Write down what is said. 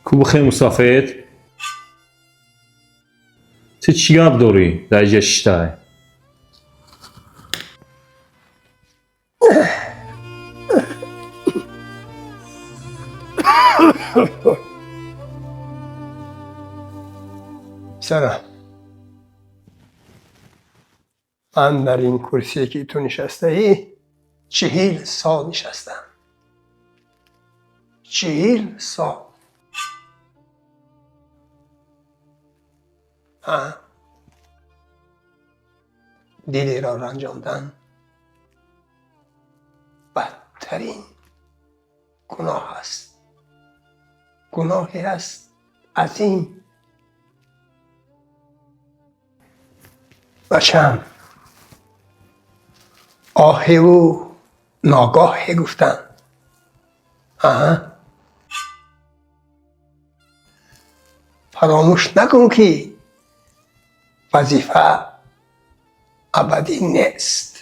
Ку бихе, мусафед, ту чӣ гап дорӣ, дар иҷа шиштай? Писарам, ман дар ин курсие ки ту нишастаӣ, 40 сол нишастам, 40 сол. Дилеро ранҷондан бадтарин гуноҳ аст, гуноҳе аст азим. Бачам, оҳеву ногоҳе гуфтанд. Аҳа, фаромӯш накун, ки вазифа абадӣ нест.